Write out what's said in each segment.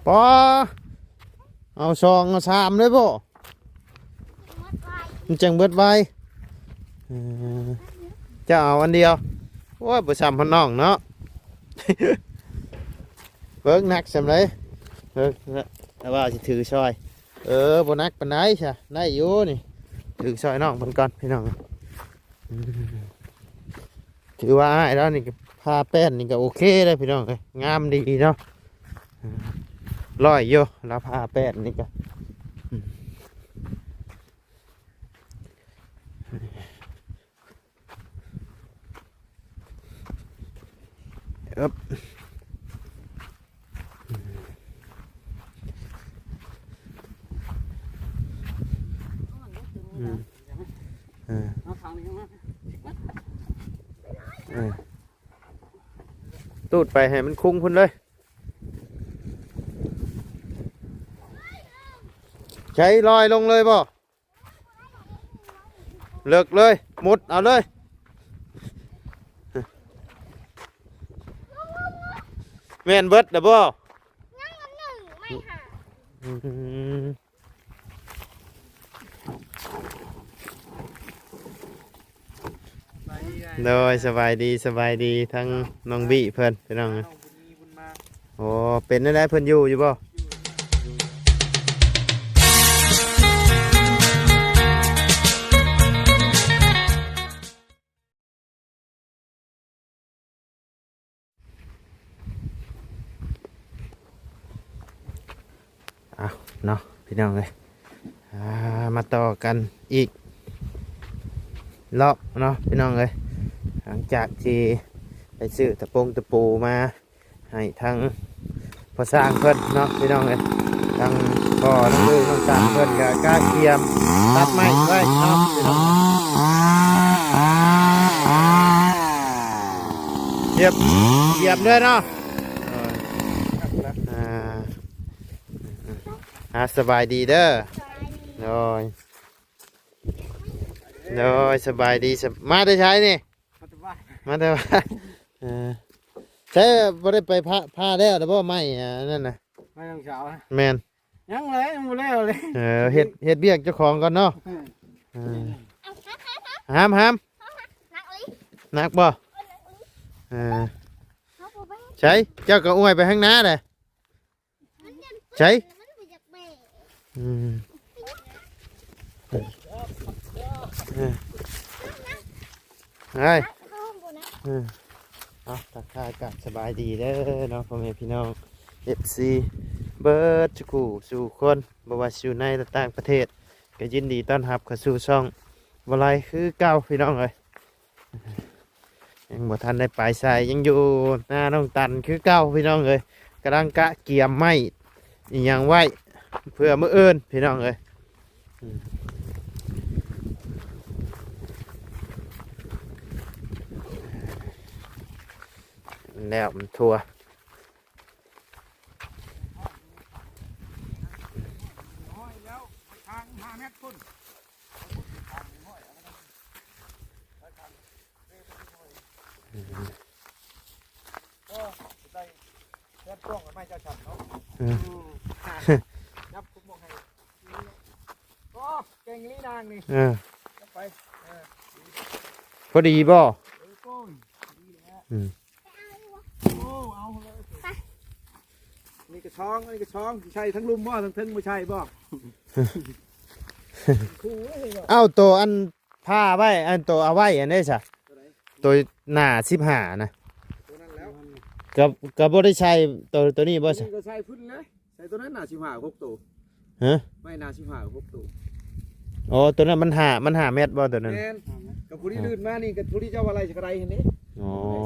ປາ ເອົາສອງເອົາສາມເລີຍບໍ່? ມັນຈັ່ງເບິດໄວ. ເອີ ເຈົ້າເອົາອັນດຽວ. ໂອ້ຍ ບໍ່ຊ້ຳຮອດນ້ອງເນາະ. ເບິ່ງໜັກສ່ຳໃດ. ເບິ່ງ ແຕ່ວ່າຊິຖືຊ່ອຍ. ເອີ ບໍ່ໜັກປານໃດຊະ ໄດ້ຢູ່ນີ້. ຖືຊ່ອຍນ້ອງເພິ່ນກ່ອນ ພີ່ນ້ອງ. ອືມ ຖືວ່າອ້າຍລາວນີ້ກໍ ຜ້າແປ້ນນີ້ກໍໂອເຄເດ້ພີ່ນ້ອງເອີຍ ງາມດີເນາະ. ຮ້ອຍຢູ່ລາວ ຜ້າແປ້ນນີ້ກໍ ອືມ ເອີບ ອືມ ເອີ ເອົາທາງນີ້ມາ ເອີ ຕູດໄປໃຫ້ມັນຄຸງພຸ້ນເລີຍ. ໃຊ້ລອຍລົງເລີຍບໍ່? ເລິກເລີຍ ມຸດເອົາເລີຍ. ແມ່ນເບິດແລ້ວບໍ່? ຍັງອັນໜຶ່ງ ໄມ້ຫາ ອືມ ໂດຍ ສະບາຍດີ ສະບາຍດີ ທັງນ້ອງບີ້ເພິ່ນ ພີ່ນ້ອງ. ໂອ້ ເປັນແນວໃດ ເພິ່ນຢູ່ຢູ່ບໍ່? ເອົາເນາະ ພີ່ນ້ອງເອີຍ ອ່າ ມາຕໍ່ກັນອີກລອບເນາະ ພີ່ນ້ອງເອີຍ. ຫຼັງຈາກທີ່ໄປຊື້ຕະປົງຕະປູມາ ໃຫ້ທາງພໍ່ຊ່າງເພິ່ນເນາະ ພີ່ນ້ອງເອີຍ. ທາງພໍ່ທາງລູກນ້ອງຕັນເພິ່ນກໍກະກຽມຕັດໄມ້ໄວ້ເນາະ ພີ່ນ້ອງ. ກຽມ ກຽມເດີເນາະ. ອ່າ ອ່າ ສະບາຍດີເດີ. ໂດຍ ໂດຍ ສະບາຍດີ. ສະ ມາແຕ່ໃສນີ້? ມາແຕ່ບ້ານ ມາແຕ່ບ້ານ. ເອີ ໃຊ້ບໍ່ໄດ້ໄປຜ່າ ຜ່າແລ້ວ ແລ້ວບໍ່ໄມ້ອັນນັ້ນນະ? ໄມ້ຂອງສາວນະ? ແມ່ນ ຍັງເລີຍ ຍັງບໍ່ແລ້ວເລີຍ. ເອີ ເຮັດ ເຮັດວຽກເຈົ້າຂອງກ່ອນເນາະ. ເອີ ເອີ ຫາມ ຫາມ ໜັກອີ່ຫຼີ ໜັກບໍ່? ເອີ ໜັກອີ່ຫຼີ ເອີ ເຮົາບໍ່ໄປ ໃຊ້ ເຈົ້າກໍອວຍໄປທາງໜ້າແຫຼະ. ໃສ ອືມ ເອີ ເອີ ເອີ ເອົາ ທັກທາຍກັນ ສະບາຍດີເດີເນາະ ພໍ່ແມ່ພີ່ນ້ອງ ເອັຟຊີ ເບິດສູ່ຄູ່ສູ່ຄົນ ບໍ່ວ່າຊິຢູ່ໃນ ແລະ ຕ່າງປະເທດ ກໍຍິນດີຕ້ອນຮັບເຂົ້າສູ່ຊ່ອງບໍ່ໄລຄືເກົ່າ ພີ່ນ້ອງເອີຍ. ຍັງບໍ່ທັນໄດ້ໄປໃສ ຍັງຢູ່ໜ້ານ້ອງຕັນຄືເກົ່າ ພີ່ນ້ອງເອີຍ. ກຳລັງກະກຽມໄມ້ອີ່ຫຍັງໄວ້ເພື່ອມື້ອື່ນ ພີ່ນ້ອງເອີຍ. ແລ້ວມັນທົ່ວ ອືມ ອືມ ຍັບຄຸມໝວກໃຫ້ ໂອ້ ເກັ່ງອີ່ຫຼີນາງນີ້ ເອີ ໄປ ເອີ ພໍດີບໍ່? ເອີ ໂອ້ຍ ດີແລ້ວ ອືມ ໂອ້ ເອົາເລີຍ ໄປ ອັນນີ້ກະຊອງ ອັນນີ້ກະຊອງ ຊິໃສ່ທັງລຸ່ມບໍ່? ທັງເທິງບໍ່ໃສ່ບໍ່? ເອົາໂຕອັນ ຜ້າໄວ້ ອັນໂຕເອົາໄວ້ອັນໃດຊະ? ໂຕໃດ? ໂຕໜ້າສິບຫ້ານະ ໂຕນັ້ນແລ້ວ ກໍ ກໍບໍ່ໄດ້ໃສ່ໂຕ ໂຕນີ້ບໍ່ຊະ? ໂຕນີ້ກໍໃສ່ພຸ້ນເລີຍ ໃສ່ໂຕນັ້ນໜ້າສິບຫ້າ ຫົກໂຕ ຮະ? ໄວ້ໜ້າສິບຫ້າ ຫົກໂຕ ອໍ ໂຕນັ້ນມັນຫ້າ ມັນຫ້າແມັດບໍ່ໂຕນັ້ນ? ແມ່ນ ກໍຜູ້ທີ່ລື່ນມານີ້ ກໍຜູ້ທີ່ເຈົ້າວ່າໄລ່ສະກະໄດຫັ້ນເດ້ ອໍ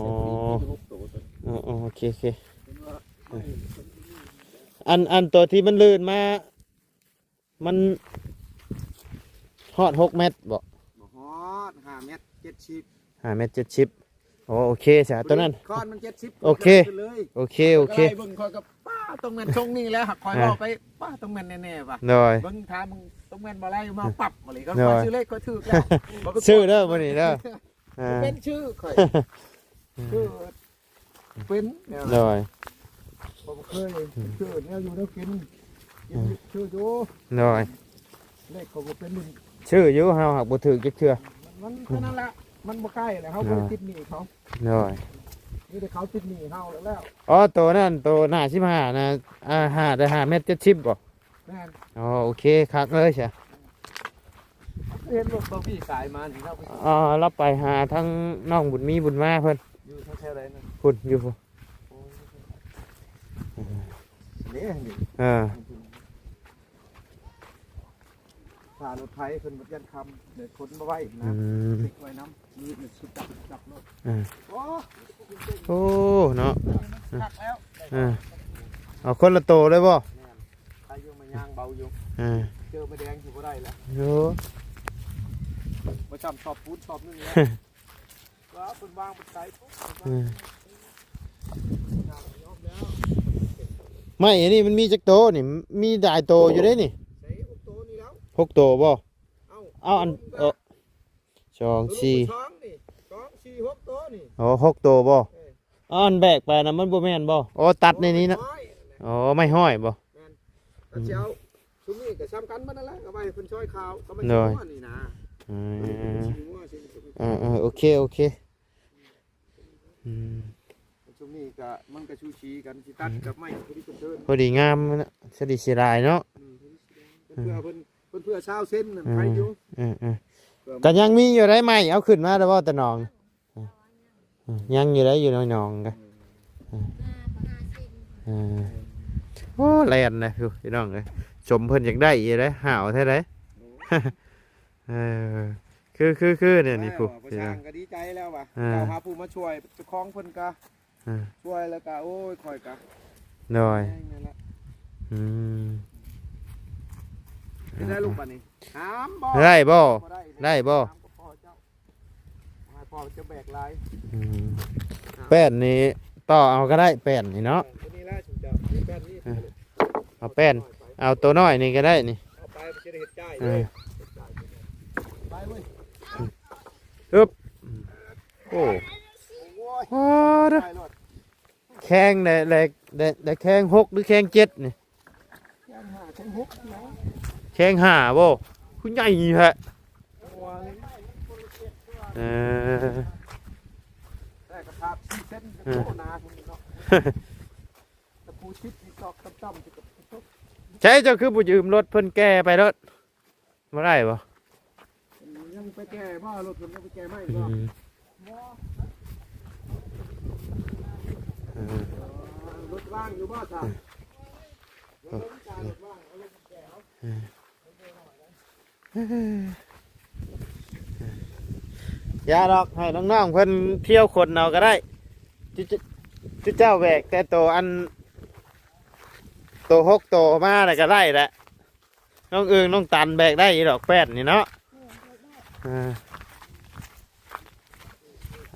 ໃສ່ຜູ້ທີ່ຫົກໂຕ ອໍ ໂອເຄ ໂອເຄ ເຫັນວ່າ ອັນ ອັນໂຕທີ່ມັນລື່ນມາ ມັນຮອດຫົກແມັດບໍ່? ບໍ່ຮອດ ຫ້າແມັດເຈັດສິບ ຫ້າແມັດເຈັດສິບ ໂອ ໂອເຄຊະ ໂຕນັ້ນ ຄອນມັນເຈັດສິບ ໂອເຄ ຂຶ້ນເລີຍ ໂອເຄ ໂອເຄ ຂ້ອຍກໍໄລ່ເບິ່ງ ຂ້ອຍກໍ ປ້າ ຕ້ອງແມ່ນຊົງນີ້ແຫຼະ ຂ້ອຍເວົ້າໄປ ປ້າ ຕ້ອງແມ່ນແນ່ໆວ່າ ໂດຍ ເບິ່ງຖ້າມຶງຕ້ອງແມ່ນບໍ່ໄລ່ມາປັບ ບໍ່ໄດ້ກໍ ໂດຍ ຂ້ອຍຊື້ເລກ ຂ້ອຍຖືກແລ້ວ ຊື້ເດີມື້ນີ້ເດີ ເອີ ເປັນຊື່ຂ້ອຍ ຄື ເປັນແນວ ໂດຍ ຂ້ອຍບໍ່ເຄີຍ ອືມ ຊື້ແນວຢູ່ແນວກິນ ກິນ ອືມ ຊື້ຢູ່ ໂດຍ ເລກຂ້ອຍບໍ່ເປັນ ຊື້ຢູ່ ເຮົາຫາກບໍ່ຖືກຈັກເທື່ອ ມັນ ມັນເທົ່ານັ້ນລະ ມັນບໍ່ໃກ້ແລ້ວ ເຮົາບໍ່ໄດ້ຕິດໜີ້ເຂົາ ໂດຍ ມີແຕ່ເຂົາຕິດໜີ້ເຮົາແລ້ວ ອໍ ໂຕນັ້ນ ໂຕໜ້າສິບຫ້ານະ ອ່າ ຫ້າ ໄດ້ຫ້າແມັດເຈັດສິບບໍ່? ແມ່ນ ອໍ ໂອເຄ ຄັກເລີຍຊະ ເຫັນລົດບໍ່ມີກາຍມານີ້ ລາວໄປ ອໍ ລາວໄປຫາທາງນ້ອງບຸນມີ ບຸນມາເພິ່ນ ຢູ່ແຖວໃດນະ? ພຸ້ນ ຢູ່ພຸ້ນ ໂອ້ຍ ເດ້ນີ້ ເອີ ຖ້າລົດໄຖເພິ່ນບໍ່ຢ້ານຄ່ຳ ເດີນຂົນມາໄວ້ນະ ອືມ ຕິດໄວ້ນຳ ມີສຸດຈັບ ຈັບລົດ ເອີ ໂອ້ ໂອ້ ເນາະ ຄັກແລ້ວ ເອີ ເອົາຄົນລະໂຕເລີຍບໍ່? ແມ່ນ ໃຄຢູ່ ມາຍ່າງເບົາຢູ່ ເອີ ເຈີມາແດງຊິບໍ່ໄດ້ແລ້ວ ໂອ້ ບໍ່ຈຳສອບປູນສອບໜຶ່ງແລ້ວ ວ່າເພິ່ນວາງເປັນໄກ ເອີ ໄມ້ອັນນີ້ມັນມີຈັກໂຕນີ້? ມີຫຼາຍໂຕຢູ່ເດ້ນີ້ ໃສ່ຫົກໂຕນີ້ແລ້ວ ຫົກໂຕບໍ່? ເອົ້າ ເອົາອັນ ເອີ ສອງ ສີ່ ສອງນີ້ ສອງ ສີ່ ຫົກໂຕນີ້ ອໍ ຫົກໂຕບໍ່? ເອີ ເອົາອັນແບກໄປນະ ມັນບໍ່ແມ່ນບໍ່? ອໍ ຕັດໃນນີ້ນະ ໄມ້ຫ້ອຍ ອໍ ໄມ້ຫ້ອຍບໍ່? ແມ່ນ ອືມ ກໍຊິເອົາ ຊຸມນີ້ກໍສຳຄັນໝົດນັ້ນແຫຼະ ກໍໄວ້ໃຫ້ເພິ່ນຊ່ອຍຂ່າວ ກໍໄວ້ ໂດຍ ຊິມ່ວນນີ້ນະ ອືມ ຊິມ່ວນ ຊິ ເອີໆ ໂອເຄ ໂອເຄ ອືມ ຊຸມນີ້ກໍ ມັນກໍຊູຊີກັນ ຊິຕັດ ອືມ ກັບໄມ້ພໍດີເພິ່ນເທີນ ພໍດີງາມນະ ສະດີເສຍດາຍເນາະ ອືມ ເພື່ອເພິ່ນ ເພິ່ນເພື່ອຊາວເຊັນນັ້ນ ອືມ ໃຄຢູ່ ເອີໆ ເພື່ອ ກໍຍັງມີຢູ່ໄດ໋ ໄມ້ເອົາຂຶ້ນມາແລ້ວບໍ່ ຕາໜອງ? ອືມ ຍັງຢູ່ໄດ໋ ຢູ່ໃນໜອງກະ ອືມ ເອີ ໂອ້ ແລ່ນນະ ພີ່ນ້ອງເອີຍ ສົມເພິ່ນຢາກໄດ້ຢູ່ເດ້ ຫ້າວແທ້ໃດ ເອີ ຄື ຄື ຄື ນີ້ ນີ້ ຜູ້ ຜູ້ຊ່າງກໍດີໃຈແລ້ວວ່າ ເອີ ເຈົ້າຫາຜູ້ມາຊ່ວຍ ເຈົ້າຂອງເພິ່ນກະ ເອີ ຊ່ວຍແລ້ວກະ ໂອ້ຍ ຂ້ອຍກະ ໂດຍ ແມ່ນແຫຼະ ອືມ ເຮັດໄດ້ລູກບາດນີ້ ຫາມບໍ່ ໄດ້ບໍ່ ບໍ່ໄດ້ ໄດ້ບໍ່ ຫາມກໍພໍເຈົ້າ ໃຫ້ພໍ່ຈະແບກຫຼາຍ ອືມ ອ່າ ແປ້ນນີ້ຕໍ່ເອົາກໍໄດ້ ແປ້ນນີ້ເນາະ ເອີ ຕົວນີ້ແຫຼະ ຊຸມເຈົ້າ ແປ້ນນີ້ ເອີ ເອົາແປ້ນ ເອົາຕົວນ້ອຍນີ້ກໍໄດ້ນີ້ ເອົາໄປ ມັນຊິໄດ້ເຮັດຈ່າຍ ເອີ ເດ້ ໄປເວີຍ ອືມ ໂອ້ ໂອ້ຍ ໂອ້ ໄປໂລດ ແຂ່ງໄດ້ ໄດ້ ໄດ້ ໄດ້ແຂ່ງຫົກ ຫຼືແຂ່ງເຈັດນີ້? ແຂ່ງຫ້າ ແຂ່ງຫົກນະ ແຂ່ງຫ້າບໍ່? ຄືໃຫຍ່ແທ້ ໂອ້ຍ ເອີ ແຕ່ກະພາບສີ່ເຊັນ ເອີ ໂອ້ ໜາພຸ້ນເນາະ ຕະປູຕິດນີ້ຕອກຕ່ຳໆ ໃສເຈົ້າຄືບໍ່ຢືມລົດເພິ່ນແກ່ໄປໂລດ? ບໍ່ໄດ້ບໍ່? ຍັງໄປແກ່ບໍ່? ລົດເພິ່ນຍັງໄປແກ່ໃໝ່ບໍ່? ອືມ ບໍ່ ເອີ ລົດວ່າງຢູ່ບໍ່ຊະ? ເອີ ລົດວ່າງ ເອົາລົດແກ່ເອົາ ເອີ ຢ່າດອກ ໃຫ້ນ້ອງໆເພິ່ນທ່ຽວຂົນເອົາກໍໄດ້ ຈຸ ຈຸ ຈຸເຈົ້າແບກແຕ່ໂຕອັນ ໂຕຫົກໂຕມາແລ້ວກໍໄດ້ແຫຼະ. ນ້ອງເອີງ ນ້ອງຕັນແບກໄດ້ຢູ່ດອກແປ້ນນີ້ເນາະ ເອີ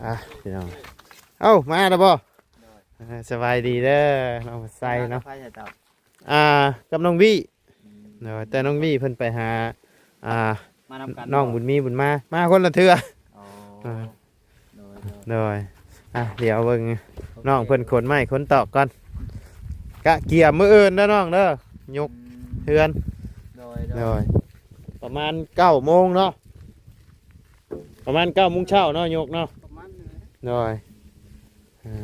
ອ່າ ພີ່ນ້ອງ ເອົ້າ ມາແລ້ວບໍ່? ໂດຍ ເອີ ສະບາຍດີເດີ ນ້ອງໄຊເນາະ ມາກັບໃຜເຈົ້າ? ອ່າ ກັບນ້ອງວີ ອືມ ໂດຍ ແຕ່ນ້ອງວີເພິ່ນໄປຫາ ອ່າ ມານຳກັນ ນ້ອງ ບໍ່? ບຸນມີ ບຸນມາ ມາຄົນລະເທື່ອ ອໍ ເອີ ໂດຍ ໂດຍ ໂດຍ ອ່ະ ດຽວເບິ່ງ ໂອເຄ ນ້ອງເພິ່ນຂົນໄມ້ຂົນຕອກກ່ອນ ກະກຽມມື້ອື່ນເດີນ້ອງເດີ ຍົກ ອືມ ເຮືອນ ໂດຍ ໂດຍ ໂດຍ ປະມານເກົ້າໂມງເນາະ ປະມານເກົ້າໂມງເຊົ້າເນາະ ຍົກເນາະ ປະມານນັ້ນແຫຼະ ໂດຍ ເອີ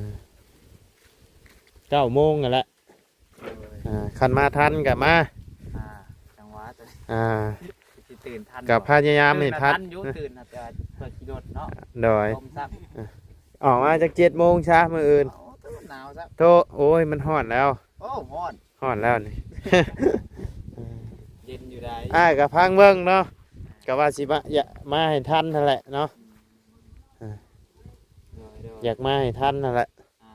ເກົ້າໂມງຫັ້ນແຫຼະ ໂດຍ ອ່າ ຄັນມາທັນກໍມາ ອ່າ ຈັ່ງຫວະ ອ່າ ຊິຕື່ນທັນ ກໍພະຍາຍາມໃຫ້ທັນ ຕື່ນນະ ທັນຢູ່ ຕື່ນນະ ແຕ່ວ່າເພື່ອຂີ່ລົດເນາະ ໂດຍ ລົມຊ້ຳ ອ່າ ອອກມາຈັກເຈັດໂມງຊະມື້ອື່ນ ໂອ້ ໂຕໜາວຊະ ໂຕ ໂອ້ຍ ມັນຮ້ອນແລ້ວ ໂອ້ ຮ້ອນ ຮ້ອນແລ້ວນີ້ ເຢັນຢູ່ໃດ ອ້າຍກໍຟັງເບິ່ງເນາະ ກໍວ່າຊິມາ ຢາກມາໃຫ້ທັນຫັ້ນແຫຼະເນາະ ອ່າ ໂດຍ ໂດຍ ຢາກມາໃຫ້ທັນຫັ້ນແຫຼະ ອ່າ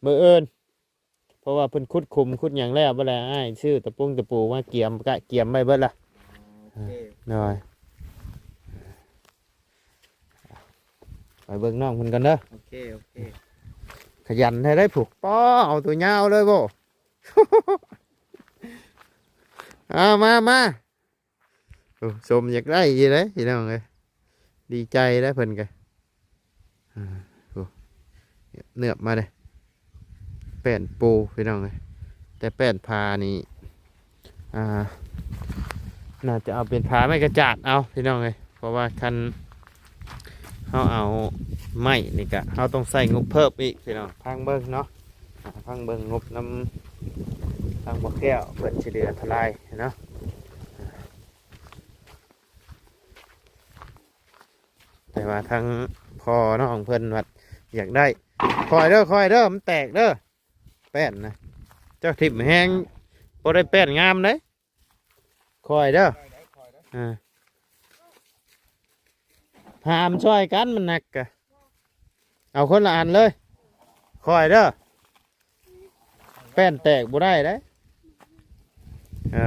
ມື້ອື່ນ ເພາະວ່າເພິ່ນຂຸດຂຸມຂຸດຫຍັງແລ້ວ ບໍ່ແລ້ວອ້າຍຊື້ຕະປຸງຕະປູມາກຽມ ກະກຽມໄວ້ເບິດລະ ໂອເຄ ໂດຍ ໄປເບິ່ງນ້ອງເພິ່ນກ່ອນເດີ ໂອເຄ ໂອເຄ ຂະຫຍັນແທ້ໃດ໋ຜູ້ ປ້ອ ເອົາຕົວຍາວເລີຍບໍ່ ເອົາ ມາ ມາ ໂອ້ ສົມຢາກໄດ້ຢູ່ເດ້ພີ່ນ້ອງເອີຍ ດີໃຈເດ້ເພິ່ນກະ ອ່າ ໂອ້ ເໜືອບມາເດ້ ແປ້ນປູພີ່ນ້ອງເອີຍ. ແຕ່ແປ້ນຜ້ານີ້ ອ່າ ໜ້າຈະເອົາເປັນຜ້າໄມ້ກະຈາດເອົາພີ່ນ້ອງເອີຍ ເພາະວ່າຄັນເຮົາເອົາໄມ້ນີ້ກະ ເຮົາຕ້ອງໃຊ້ງົບເພີ່ມອີກພີ່ນ້ອງ. ຟັງເບິ່ງເນາະ ອ່າ ຟັງເບິ່ງງົບນຳທາງບໍ່ແກ້ວເພິ່ນຊິເຫຼືອເທົ່າໃດເນາະ. ແຕ່ວ່າທາງພໍ່ນ້ອງເພິ່ນວ່າຢາກໄດ້. ຄ່ອຍເດີ ຄ່ອຍເດີ ມັນແຕກເດີ ແປ້ນນະ ເຈົ້າຖິ້ມແຮງ ບໍ່ໄດ້ແປ້ນງາມເດ້. ຄ່ອຍເດີ ອ່າ ຫາມຊ່ອຍກັນ ມັນໜັກກະ ເອົາຄົນລະອັນເລີຍ. ຄ່ອຍເດີ ແປ້ນແຕກບໍ່ໄດ້ເດ້. ເອີ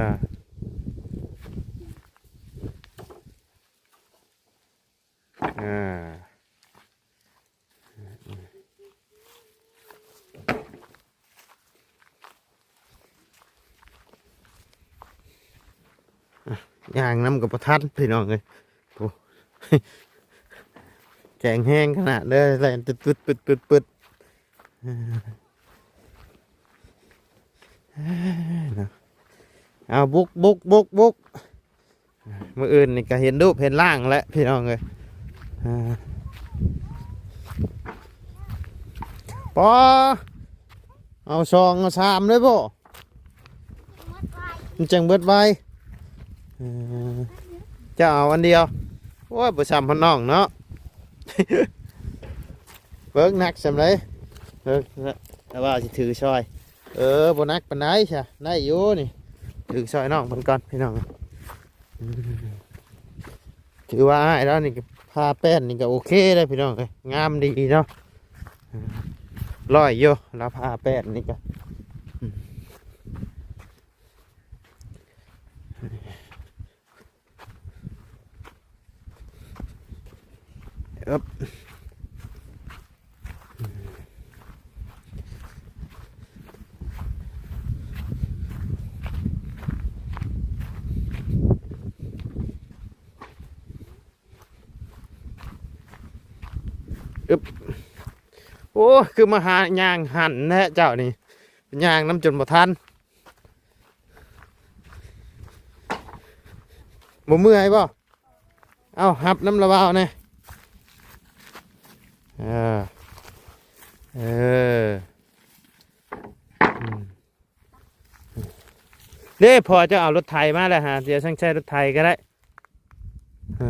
ອ່າ ຍ່າງນຳກໍບໍ່ທັນພີ່ນ້ອງເອີຍ. ໂອ້ ແຂງແຮງຂະໜາດເລີຍ ແລ່ນຕຶດໆ ປຶດໆ ເນາະ. ເອົາ ບຸກ ບຸກ ບຸກ ບຸກ. ມື້ອື່ນນີ້ກໍເຫັນຮູບເຫັນຮ່າງແຫຼະພີ່ນ້ອງເອີຍ. ອ່າ ປໍ ເອົາສອງເອົາສາມເລີຍບໍ? ມັນຈັ່ງເບິດໄວ. ເອີ ເຈົ້າເອົາອັນດຽວ. ໂອ້ຍ ບໍ່ຊ້ຳພອນນ້ອງເນາະ. ເບິ່ງໜັກສ່ຳໃດ. ເອີ ແຕ່ວ່າຊິຖືຊ່ອຍ. ເອີ ບໍ່ໜັກປານໃດຊະ ໄດ້ຢູ່ນີ້. ຖືຊ່ອຍນ້ອງເພິ່ນກ່ອນພີ່ນ້ອງ. ອືມ ຖືວ່າອ້າຍລາວນີ້ກໍ ຜ້າແປ້ນນີ້ກໍໂອເຄເດ້ພີ່ນ້ອງເອີຍ ງາມດີເນາະ. ອືມ ຮ້ອຍຢູ່ ລາວຜ້າແປ້ນນີ້ກໍ ອືມ ອຶບ ອຶບ ໂອ້ ຄືມາຫາຍ່າງຫັນແທ້ເຈົ້ານີ້ ຍ່າງນຳຈົນບໍ່ທັນ. ບໍ່ເມື່ອຍບໍ່? ເອົາ ຮັບນຳລະບ່າວແດ່. ເອີ ເອີ ອືມ ເດ້ ພໍ່ເຈົ້າເອົາລົດໄຖມາແລ້ວຫາ ດຽວຈັ່ງໃຊ້ລົດໄຖກໍໄດ້. ເອີ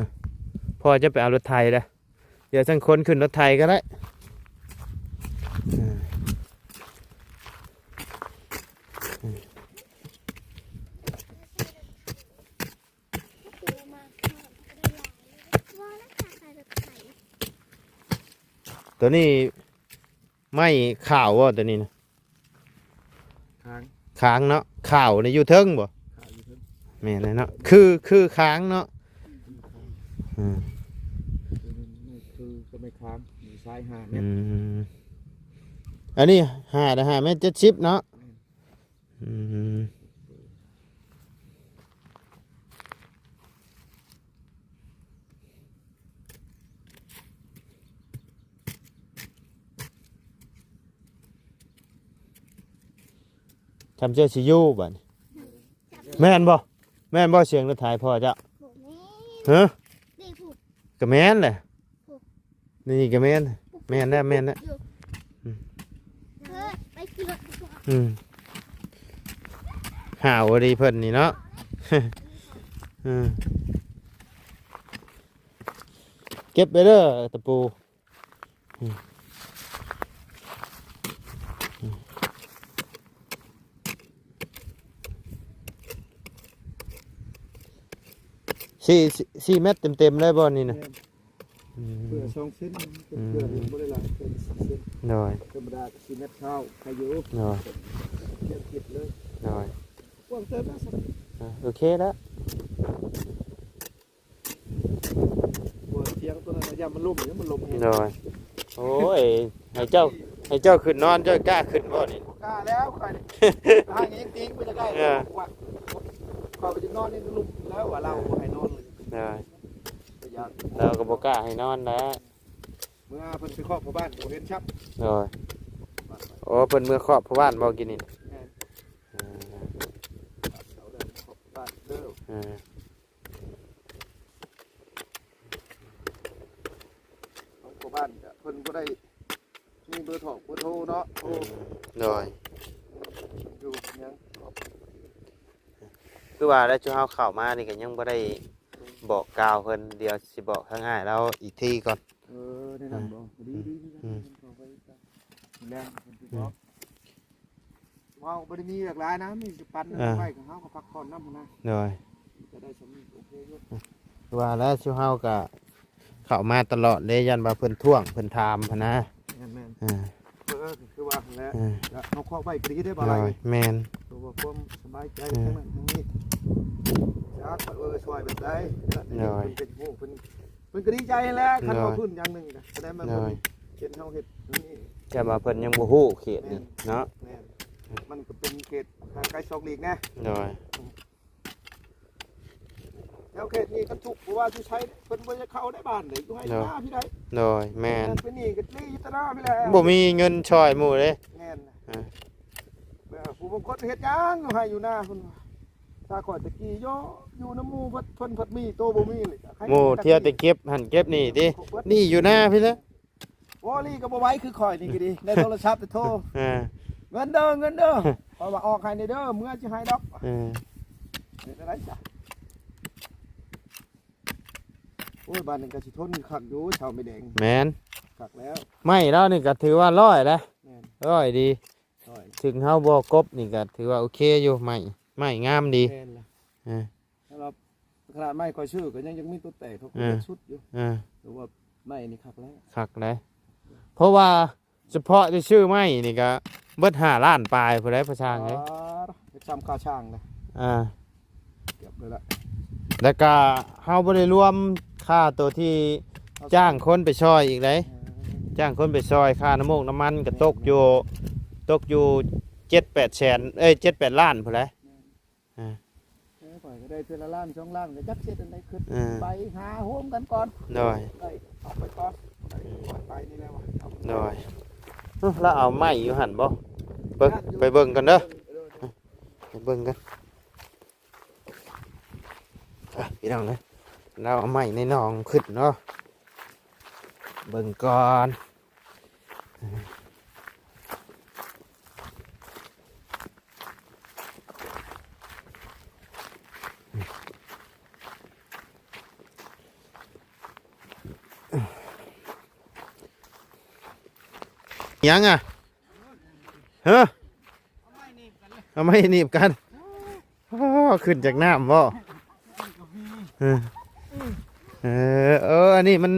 ພໍ່ຈະໄປເອົາລົດໄຖແລ້ວ ດຽວຈັ່ງຄົນຂຶ້ນລົດໄຖກໍໄດ້. ເອີ ຕົວນີ້ໄມ້ຂາວບໍ່ ຕົວນີ້ນະ? ຄ້າງ ຄ້າງເນາະ. ຂາວນີ້ຢູ່ເທິງບໍ່? ຂາວຢູ່ເທິງ. ແມ່ນແລ້ວເນາະ ຄື ຄືຄ້າງເນາະ. ອືມ ຄື ຄືໄມ້ຄ້າງ ມີຊາຍຫ້າແມັດ. ອືມ ອັນນີ້ຫ້າ ຫ້າແມັດເຈັດສິບເນາະ. ແມ່ນ. ອືມ ທຳເຈົ້າຊິຢູ່ບາດນີ້ ແມ່ນບໍ່? ແມ່ນບໍ່ ສຽງລົດໄຖພໍ່ເຈົ້າ? ບໍ່ແມ່ນ. ຮະ? ນີ້ພຸ້ນ ກໍແມ່ນແຫຼະ ນີ້ກໍແມ່ນ ແມ່ນແລ້ວ ແມ່ນແລ້ວ. ອືມ ເອີ ໄປຂີ່ລົດດີກວ່າ. ອືມ ຫາວດີເພິ່ນນີ້ເນາະ. ເອີ ເກັບໄວ້ເດີຕະປູ. ອືມ ອືມ ສີ່ ສີ່ແມັດເຕັມໆເລີຍບໍ່ນີ້ນະ? ແມ່ນ. ອືມ ເພື່ອສອງເຊັນ ອືມ ເພື່ອບໍ່ໄດ້ຫຼາຍ ເພື່ອສີ່ເຊັນ. ໂດຍ ທຳມະດາກໍສີ່ແມັດເຊົ້າ ໃຄຢູ່. ໂດຍ ຂຽນຜິດເລີຍ. ໂດຍ ກວ້າງເຕີບນະ. ອ່າ ໂອເຄແລ້ວ. ບໍ່ ສຽງຕົວນັ້ນ ຢ້ານມັນລົ້ມ ຢ້ານມັນລົ້ມແຮງ. ໂດຍ ໂອ້ຍ ໃຫ້ເຈົ້າ ໃຫ້ເຈົ້າຂຶ້ນນອນ ເຈົ້າກ້າຂຶ້ນບໍ່ນີ້? ບໍ່ກ້າແລ້ວຂ້ອຍນີ້ ຫາກຍັງຕີງບໍ່ຢາກໄດ້. ເອີ ຂ້ອຍໄປນອນໃນລຸ່ມແລ້ວວ່າລາວບໍ່ໃຫ້ນອນເລີຍ. ໂດຍ ລາວກໍບໍ່ກ້າໃຫ້ນອນແລ້ວ. ເມື່ອເພິ່ນໄປເຄາະພໍ່ບ້ານກໍບໍ່ເຫັນຊ້ຳ. ໂດຍ ໂອ້ ອໍ ເພິ່ນເມືອຄອບພໍ່ບ້ານບໍ່ກີ້ນີ້? ແມ່ນ. ເອີ ເອົາເດີ ຂອບບ້ານເດີ. ເອີ ຂອບບ້ານກະເພິ່ນບໍ່ໄດ້ມີເບີໂທ ເບີໂທເນາະ. ໂອ້ ເອີ ໂດຍ ຢູ່ຫຍັງ ຄືວ່າແລ້ວ ຊຸມເຮົາເຂົ້າມານີ້ກະຍັງບໍ່ໄດ້ບອກກ່າວເພິ່ນ ດຽວຊິບອກທາງອ້າຍລາວອີກທີກ່ອນ. ເອີ ແນະນຳບໍ່? ເອີ ດີ ອືມ ດີ ດີ ອືມ ແລ້ວເພິ່ນຊິບອກ. ອືມ ເຮົາບໍ່ໄດ້ມີວຽກຫຼາຍນະ ມີແຕ່ປັ່ນ ເອີ ໄວ້ຂອງເຮົາກໍພັກຜ່ອນນຳຫັ້ນນະ. ໂດຍ ຈະໄດ້ສ່ຳນີ້ໂອເຄຢູ່. ຄືວ່າແລ້ວ ຊຸມເຮົາກໍເຂົ້າມາຕະຫຼອດເດ້ ຢ້ານວ່າເພິ່ນທ້ວງເພິ່ນຖາມຫັ້ນນະ. ແມ່ນໆ ເອີ ເອີ ຄືວ່າຫັ້ນແຫຼະ. ເອີ ເຮົາຄອກໄວ້ກໍດີເດ້ ບໍ່ຫຼາຍ. ໂດຍ ແມ່ນ ເພື່ອຄວາມສະບາຍໃຈ ເອີ ທາງນັ້ນທາງນີ້ ຈັກວ່າ ເອີ ຊ່ວຍແບບໃດ. ໂດຍ ເພິ່ນເປັນຮູ້ ເພິ່ນ ເພິ່ນກໍດີໃຈແຫຼະ. ຄັນວ່າ ໂດຍ ເພິ່ນຢ່າງໜຶ່ງກໍສະແດງວ່າ ໂດຍ ເພິ່ນເຫັນເຮົາເຮັດນີ້ ແຕ່ວ່າເພິ່ນຍັງບໍ່ຮູ້ເຂດນີ້ເນາະ. ແມ່ນ ມັນກໍເປັນເຂດຫ່າງໄກສອກຫຼີກແດ່. ໂດຍ ແຖວເຂດນີ້ຄັນທຸກບໍ່ວ່າຢູ່ໃສ ເພິ່ນບໍ່ຢາກເຂົ້າໃນບ້ານເດ້ ຢູ່ໄຮ່ ໂດຍ ຢູ່ນາພີ້ໃດ. ໂດຍ ແມ່ນ ເປັນນີ້ກໍລີຢູ່ແຕ່ນາພີ້ແຫຼະ ບໍ່ມີເງິນຊ່ອຍໝູ່ເດ້. ແມ່ນ ເອີ ຜູ້ບາງຄົນເຮັດຫຍັງຢູ່ໄຮ່ຢູ່ນາພຸ້ນ. ຖ້າຂ້ອຍຕະກີ້ໂຍ ຢູ່ນຳໝູ່ເພິ່ນ ເພິ່ນພັດມີ ໂຕບໍ່ມີເລີຍ. ໝູ່ທ່ຽວແຕ່ເກັບຫັ້ນເກັບນີ້ຕິ ນີ້ຢູ່ນາພີ້ແຫຼະ. ໂອ້ ລີກໍບໍ່ໄຫວຄືຂ້ອຍນີ້ກໍດີ ໃນໂທລະສັບໂທ. ເອີ ເງິນເດີ ເງິນເດີ ຂ້ອຍວ່າອອກໃຫ້ແດ່ເດີ ເມືອຊິໃຫ້ດອກ. ເອີ ເຮັດຈັ່ງໃດຊະ? ໂອ້ຍ ບ້ານນີ້ກໍຊິທົນຄັກຢູ່ ເຊົາໄມ້ແດງ. ແມ່ນ ຄັກແລ້ວ ໄມ້ລາວນີ້ກໍຖືວ່າຮ້ອຍແຫຼະ. ແມ່ນ ຮ້ອຍດີ. ໂອ້ຍ ເຖິງເຮົາບໍ່ກົບນີ້ກໍຖືວ່າໂອເຄຢູ່ ໄມ້ ໄມ້ງາມດີ. ແມ່ນລະ. ເອີ ແລ້ວຂະໜາດໄມ້ຂ້ອຍຊື້ກໍຍັງ ຍັງມີຕົວແຕກ ເຂົາກໍ ເອີ ຍັງສຸດຢູ່. ເອີ ແຕ່ວ່າໄມ້ນີ້ຄັກແລ້ວ ຄັກແລ້ວ. ເພາະວ່າສະເພາະແຕ່ຊື້ໄມ້ນີ້ກໍເບິດຫ້າລ້ານປາຍພຸ້ນໃດ໋ ພໍ່ຊ່າງເອີຍ. ເຮັດຊ່ຳຄ່າຊ່າງນະ. ອ່າ ເກືອບເລີຍລະ. ແລ້ວກໍເຮົາບໍ່ໄດ້ລວມຄ່າໂຕທີ່ຈ້າງຄົນໄປຊ່ອຍອີກເດ້. ເອີ ຈ້າງຄົນໄປຊ່ອຍ ຄ່ານ້ຳມູກນ້ຳມັນກໍຕົກຢູ່ ຕົກຢູ່ເຈັດແປດແສນ ເອີຍ ເຈັດແປດລ້ານພຸ້ນແຫຼະ. ອ່າ ເອີ ຂ້ອຍກໍໄດ້ເທື່ອລະລ້ານສອງລ້ານ ກໍຈັກເຮັດອັນໃດ ຂຶ້ນ ເອີ ໄປຫາໂຮມກັນກ່ອນ. ໂດຍ ໄດ້ເອົາໄປກ່ອນ ໄປ ໄປນີ້ແຫຼະວ່າ. ໂດຍ ເອີ ລາວເອົາໄມ້ຢູ່ຫັ້ນບໍ່? ເບິ່ງ ໄປເບິ່ງກັນເດີ ເອີ ໄປເບິ່ງກັນ. ອ່ະ ພີ່ນ້ອງເອີຍ ລາວເອົາໄມ້ໃນໜອງຂຶ້ນເນາະ ເບິ່ງກ່ອນ. ຫຍັງອະ? ເອີ ເອົາໄມ້ໜີບກັນ. ອໍ ຂຶ້ນຈາກນ້ຳບໍ່? ເອີ ເອີ ເອີ ອັນນີ້ມັນ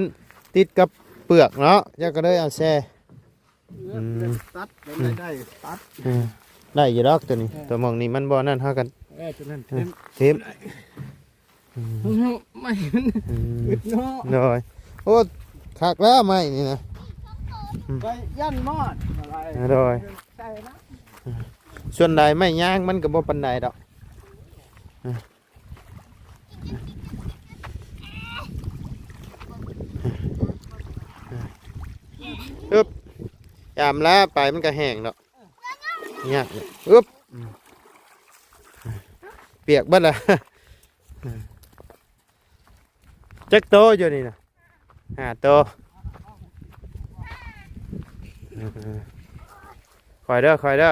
ຕິດກັບເປືອກເນາະ ເຈົ້າກໍເລີຍເອົາແຊ່. ອືມ ຕັດ ໄດ້ ໄດ້ ຕັດ. ເອີ ໄດ້ຢູ່ດອກຕົວນີ້. ເອີ ຕົວໝ່ອງນີ້ມັນບໍ່ນັ້ນ ເຮົາກັນ ເອີ ຕົວນັ້ນ ເອີ ຖິ້ມ ຖິ້ມ. ອືມ ໄມ້ມັນ ອືມ ອຶດເນາະ. ໂດຍ ໂອ້ ຄັກແລ້ວໄມ້ນີ້ນະ. ອືມ ໄປຢ້ານມອດ ໂດຍ ໃສ່ນະ. ສ່ວນຫຼາຍໄມ້ຍາງມັນກໍບໍ່ປານໃດດອກ. ອຶບ ຍາມລາໄປມັນກໍແຫ້ງດອກ. ຍາກ ອຶບ ປຽກເບິດລະ. ຈັກໂຕຢູ່ນີ້ນະ? ຫ້າໂຕ. ຄ່ອຍເດີ ຄ່ອຍເດີ.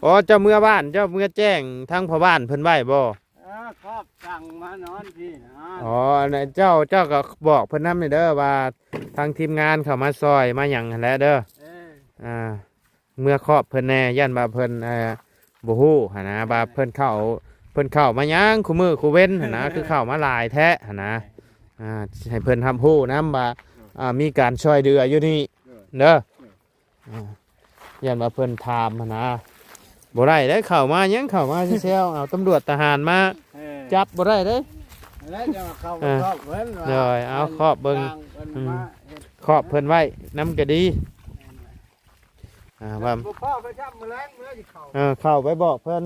ອໍ ເຈົ້າເມືອບ້ານ ເຈົ້າເມືອແຈ້ງທາງພໍ່ບ້ານເພິ່ນໄວ້ບໍ່? ເອີ ຄອບສັ່ງມານອນພີ້ນະ. ອໍ ອັນນັ້ນເຈົ້າ ເຈົ້າກໍບອກເພິ່ນນຳແດ່ເດີ ວ່າທາງທີມງານເຂົ້າມາຊ່ອຍມາຫຍັງຫັ້ນແຫຼະເດີ. ເອີ ອ່າ ເມືອຄອບເພິ່ນແດ່ ຢ້ານວ່າເພິ່ນ ເອີ ບໍ່ຮູ້ຫັ້ນນະ ວ່າເພິ່ນເຂົ້າ ເພິ່ນເຂົ້າມາຫຍັງຄູ່ມື້ຄູ່ເວັນຫັ້ນນະ ຄືເຂົ້າມາຫຼາຍແທ້ຫັ້ນນະ. ອ່າ ໃຫ້ເພິ່ນຮັບຮູ້ນຳວ່າ ອ່າ ມີການຊ່ອຍເຫຼືອຢູ່ນີ້ເດີ. ອ່າ ຢ້ານວ່າເພິ່ນຖາມຫັ້ນນະ. ບໍ່ໄດ້ເດ້ ເຂົ້າມາຫຍັງ ເຂົ້າມາແຊວໆ ເອົາຕຳຫຼວດທະຫານມາ ເອີ ຈັບບໍ່ໄດ້ເດ້. ແລ້ວຈະເຂົ້າມາຄອບເພິ່ນວ່າ ໂດຍ ເອົາຄອບເບິ່ງ ອືມ ຄອບເພິ່ນໄວ້ນຳກໍດີ. ອ່າ ວ່າ ບໍ່ພໍໄປຈັບມື້ແລງເມື່ອຊິເຂົ້າ ເອີ ເຂົ້າໄປບອກເພິ່ນ.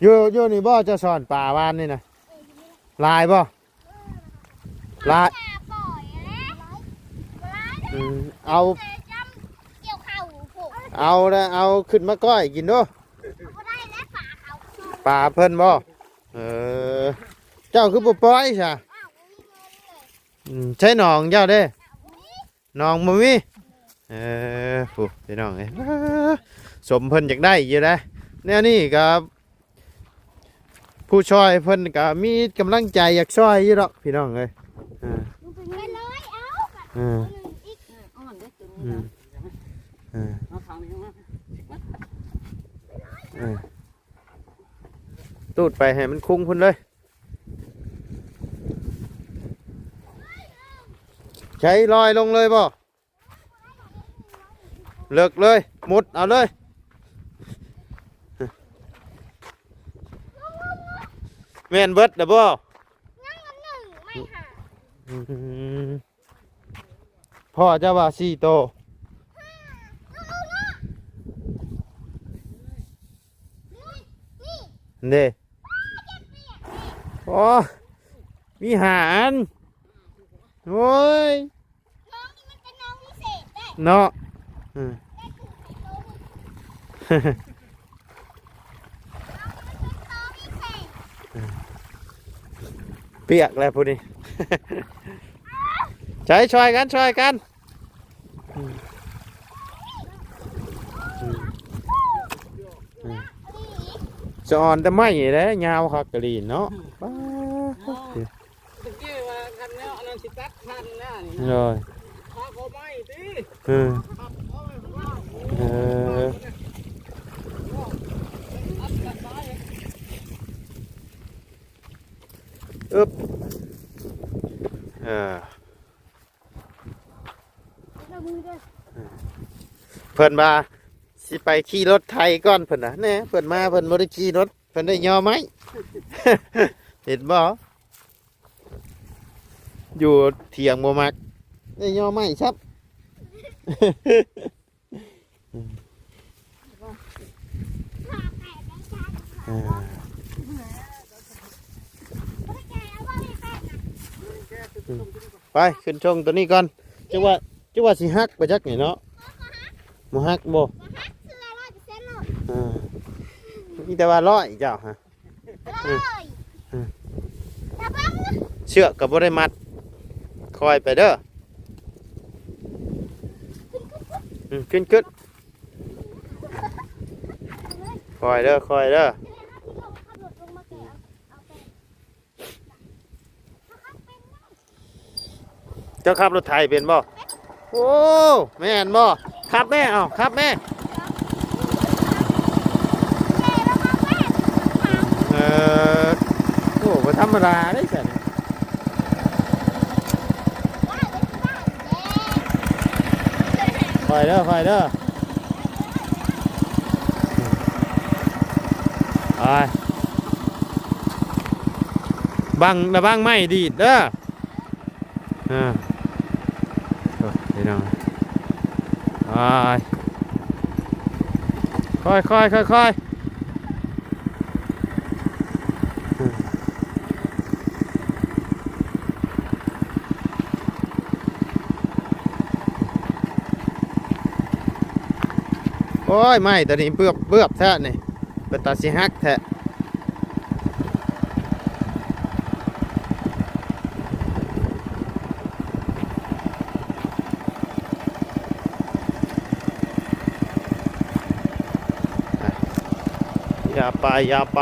ຢູ່ ຢູ່ນີ້ບໍ່ ເຈົ້າຊ່ອນປາວານນີ້ນະ? ຫຼາຍບໍ່? ເອີ ຫຼາຍ ອືມ ເອົາ ເອົາລະ ເອົາຂຶ້ນມາກ້ອຍກິນດູ. ປາເພິ່ນບໍ່? ເອີ ເຈົ້າຄືບໍ່ປ່ອຍຊະ? ອືມ ໃຊ້ໜອງເຈົ້າເດ້? ໜອງບໍ່ມີ. ເອີ ຜູ້ ພີ່ນ້ອງເອີຍ ສົມເພິ່ນຢາກໄດ້ຢູ່ເດ້ ແນວນີ້ກໍ ຜູ້ຊ່ອຍເພິ່ນກໍມີກຳລັງໃຈຢາກຊ່ອຍຢູ່ດອກ ພີ່ນ້ອງເອີຍ. ເອີ ເອີ ອ່ອນເດ້ຕົວນີ້ນະ ເອີ ເອົາຖັງນີ້ມາ ເອີ ຕູດໄປໃຫ້ມັນຄຸງພຸ້ນເລີຍ. ໃຊ້ລອຍລົງເລີຍບໍ່? ເລິກເລີຍ ມຸດເອົາເລີຍ. ແມ່ນເບິດແລ້ວບໍ່? ຍັງອັນໜຶ່ງ ໄມ້ຫາ ອືມ ພໍ່ເຈົ້າວ່າສີ່ໂຕ ເດ້ ໂອ້ ມີຫ້າອັນ ໂອ້ຍ ນ້ອງນີ້ມັນເປັນນ້ອງພິເສດເດ້ ເນາະ ອືມ ໄດ້ຖືກເປັນໂຕພຸ້ນ ນ້ອງນີ້ມັນເປັນໂຕພິເສດ ປຽກແລ້ວຜູ້ນີ້ ໃຊ້ຊ່ອຍກັນ ຊ່ອຍກັນ ອືມ ອືມ ອືມ ສະອອນແຕ່ໄມ້ແຫຼະ ຍາວຄັກກະລີເນາະ ປ້າດ ຕະກີ້ວ່າຄັນແນວອັນນັ້ນຊິຕັດຄັນແລ້ວນີ້ນະ ໂດຍ ຫາເອົາໄມ້ຕິ ເອີ ເອີ ອຶບ ເອີ ເພິ່ນວ່າຊິໄປຂີ່ລົດໄຖກ່ອນ ເພິ່ນວ່າ ແນ່ ເພິ່ນມາ ເພິ່ນບໍ່ໄດ້ຂີ່ລົດ ເພິ່ນໄດ້ຍໍໄມ້ ເຫັນບໍ່? ຢູ່ຖຽງບໍ່ມັກ ໄດ້ຍໍໄມ້ຊ້ຳ. ອ່າ ໄປ ຂຶ້ນຊົງຕົວນີ້ກ່ອນ ຈັກວ່າ ຈັກວ່າຊິຫັກບໍ່ຈັກນີ້ເນາະ ບໍ່ຫັກບໍ່? ອ່າ ມີແຕ່ວ່າຮ້ອຍເຈົ້າຮະ ອືມ ອືມ ເຊືອກກໍບໍ່ໄດ້ມັດ ຄ່ອຍໄປເດີ ອືມ ຂຶ້ນ ຂຶ້ນ ຄ່ອຍເດີ ຄ່ອຍເດີ. ເຈົ້າຂັບລົດໄຖເປັນບໍ່? ໂອ້ ແມ່ນບໍ່? ຂັບແມ່ ເອົາ ຂັບແມ່. ເອີ ໂອ້ ບໍ່ທຳມະດາເດ້ຊັ້ນ. ຄ່ອຍເດີ ຄ່ອຍເດີ. ໄປ ບັງ ລະວັງໄມ້ດີດເດີ. ອ່າ ໂອ້ ພີ່ນ້ອງ ໄປ ຄ່ອຍໆ ຄ່ອຍໆ. ໂອ້ຍ ໄມ້ຕົວນີ້ເບືອບໆ ແທ້ນີ້ ເປັນຕາຊິຫັກແທ້. ຢ່າໄປ ຢ່າໄປ.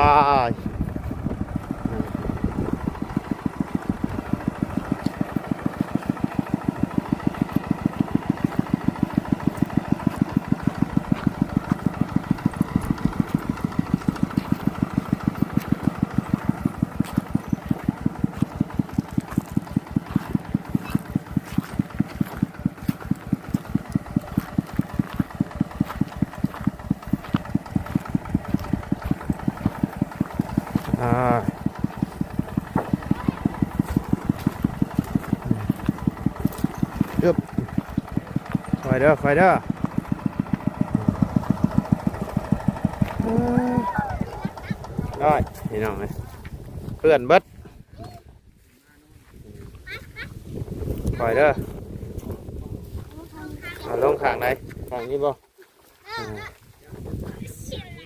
ອ່າ ອຶບ ຄ່ອຍເດີ ຄ່ອຍເດີ. ໂອ້ຍ ພີ່ນ້ອງເອີຍ ເປື້ອນເບິດ. ຂ້ອຍເດີ. ເອົາລົງຂ້າງໃດ? ຂ້າງນີ້ບໍ່? ອືມ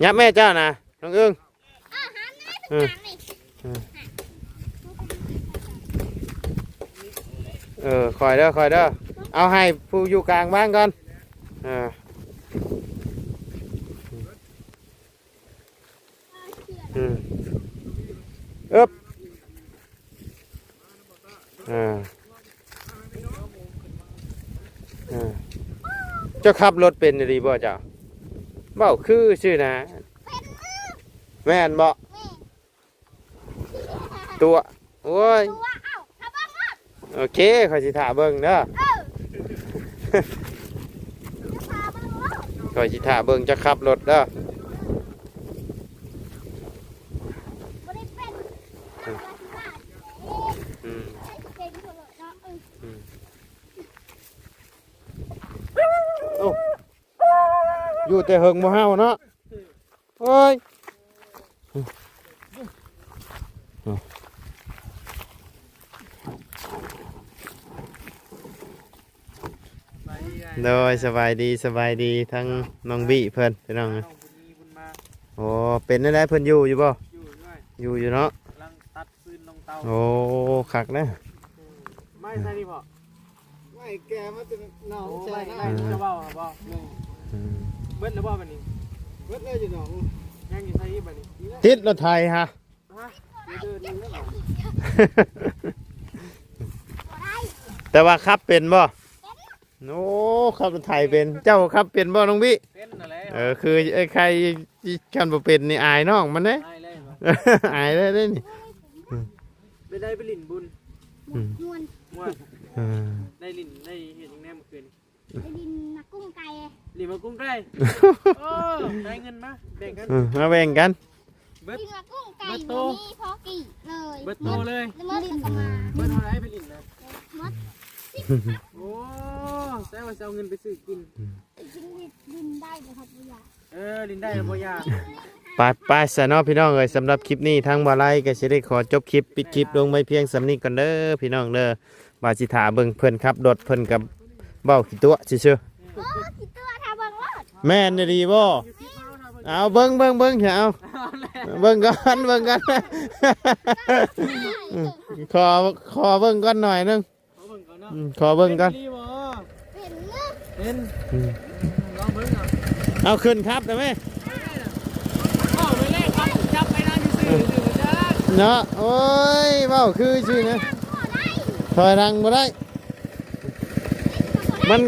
ຫຍັບແມ່ເຈົ້ານະ ນ້ອງອຶ້ງ. ເອີ ເອີ ຄ່ອຍເດີ ຄ່ອຍເດີ. ເອົາໃຫ້ຜູ້ຢູ່ກາງວາງກ່ອນ. ເອີ ອືມ ອຶບ. ເອີ ເອີ ເຈົ້າຂັບລົດເປັນອີ່ຫຼີບໍ່ເຈົ້າ? ເວົ້າຄືຊື່ນະ. ເປັນ ແມ່ນບໍ່? ແມ່ນ. ຕົວະ ໂອ້ຍ ຕົວະ ເອົ້າ ຖ້າເບິ່ງໂລດ. ໂອເຄ ຂ້ອຍຊິຖ້າເບິ່ງເດີ. ເອີ ຂ້ອຍຊິຖ້າເບິ່ງເຈົ້າຂັບລົດເດີ. ບໍ່ໄດ້ເປັນ ອືມ ອືມ ເປັນຢູ່ໂລດເນາະ. ເອີ ອືມ ໂອ້ ຢູ່ແຕ່ເຫິງບໍ່ເຫົ່າເນາະ. ໂອ້ຍ ໂດຍ ສະບາຍດີ ສະບາຍດີ ທັງນ້ອງບີ້ເພິ່ນ ພີ່ນ້ອງ. ໂອ້ ເປັນແນວໃດ ເພິ່ນຢູ່ຢູ່ບໍ່? ຢູ່ຢູ່ເນາະ ກຳລັງຕັດຟືນລົງເຕົາ. ໂອ້ ຄັກນະ. ໄມ້ໃສ່ນີ້ບໍ່? ໄມ້ແກ່ມາແຕ່ໜອງ. ໂອ້ ແຊ່ ໄມ້ ໄມ້ ນ້ຳ ຈະເວົ້າຫາບໍ່? ອືມ ອືມ ເບິດແລ້ວບໍ່ບັດນີ້? ເບິດແລ້ວຢູ່ໜອງ. ຍັງຢູ່ໃສອີກບັດນີ້? ຕິດລົດໄຖຫະ. ຮະ? ແຕ່ວ່າຂັບເປັນບໍ່? ໂອ້ ຂັບລົດໄຖເປັນ. ເຈົ້າຂັບເປັນບໍ່ ນ້ອງບີ້? ເປັນຫັ້ນແຫຼະ. ເອີ ຄືໄອ້ໄຂ່ ຄັນບໍ່ເປັນນີ້ອາຍນ້ອງມັນເດ້. ອາຍເລີຍບໍ່? ອາຍເລີຍເດ້ນີ້. ອືມ ໄປໄດ້ໄປຫຼິ້ນບຸນ. ອືມ ມ່ວນ ມ່ວນ. ເອີ ໄດ້ຫຼິ້ນໄດ້ເຮັດຫຍັງແດ່ມື້ຄືນ? ໄປຫຼິ້ນໝາກກຸ້ງໄກ່. ຫຼິ້ນໝາກກຸ້ງໄກ່. ໂອ້ ໄດ້ເງິນມາແບ່ງກັນ. ເອີ ມາແບ່ງກັນ. ເບິດ ຫຼິ້ນໝາກກຸ້ງໄກ່ ເບິດໂຕ ບໍ່ມີພໍກີບເລີຍ. ເບິດໂຕເລີຍ. ແລ້ວເມື່ອຫຼິ້ນກໍມາ ເບິດເທົ່າໃດໄປຫຼິ້ນນະ? ໝົດສິບພັນ. ໂອ້ ແຕ່ວ່າຊິເອົາເງິນໄປຊື້ກິນ. ອືມ ຊິຫຼິ້ນໄດ້ບໍ່ຄັບ ບໍ່ຢາກ. ເອີ ຫຼິ້ນໄດ້ບໍ່ຢາກ. ໄປ ໄປຊະເນາະພີ່ນ້ອງເອີຍ. ສຳລັບຄລິບນີ້ທາງບ່າວໄລກໍຊິໄດ້ຂໍຈົບຄລິບ ປິດຄລິບລົງໄວ້ພຽງສ່ຳນີ້ກ່ອນເດີພີ່ນ້ອງເດີ. ວ່າຊິຖ້າເບິ່ງເພິ່ນຂັບລົດ ເພິ່ນກໍເວົ້າຂີ້ຕົວະຊື່ໆ. ໂອ້ ຂີ້ຕົວະ ຖ້າເບິ່ງໂລດ. ແມ່ນອີ່ຫຼີບໍ່? ເອົາເບິ່ງ ເບິ່ງ ເບິ່ງ ເອົາ ເບິ່ງກ່ອນ ເບິ່ງກ່ອນ. ຂໍ ຂໍເບິ່ງກ່ອນໜ້ອຍໜຶ່ງ. ຂໍເບິ່ງກ່ອນເນາະ. ອືມ ຂໍເບິ່ງກ່ອນ. ເປັນອີ່ຫຼີບໍ່? ເປັນເນາະ. ເປັນ. ອືມ ລອງເບິ່ງເນາະ. ເອົາຂຶ້ນຂັບໄດ້ໄໝ? ເອົາໄປເລີຍ ຂັບຈັບໄປນຳຊື່ໆ ເນາະ. ໂອ້ຍ ເວົ້າຄືຊື່ນະ. ຖອຍຫຼັງບໍ່ໄດ້. ມັນ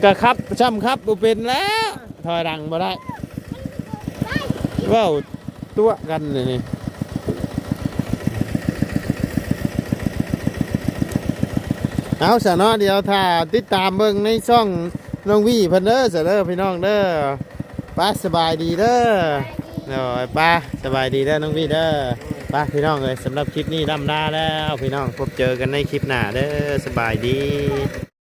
ກະຂັບ ຊ່ຳຂັບບໍ່ເປັນແລ້ວ ຖອຍຫຼັງບໍ່ໄດ້. ເວົ້າຕົວະກັນນີ້. ເອົາຊະເນາະ ດຽວຖ້າຕິດຕາມເບິ່ງໃນຊ່ອງນ້ອງວີເພິ່ນເດີ ຊະເດີພີ່ນ້ອງເດີ. ໄປ ສະບາຍດີເດີ. ໂດຍ ໄປ ສະບາຍດີເດີນ້ອງວີເດີ. ໄປພີ່ນ້ອງເອີຍ ສຳລັບຄລິບນີ້ລ່ຳລາແລ້ວພີ່ນ້ອງ ພົບເຈີກັນໃນຄລິບໜ້າເດີ. ສະບາຍດີ.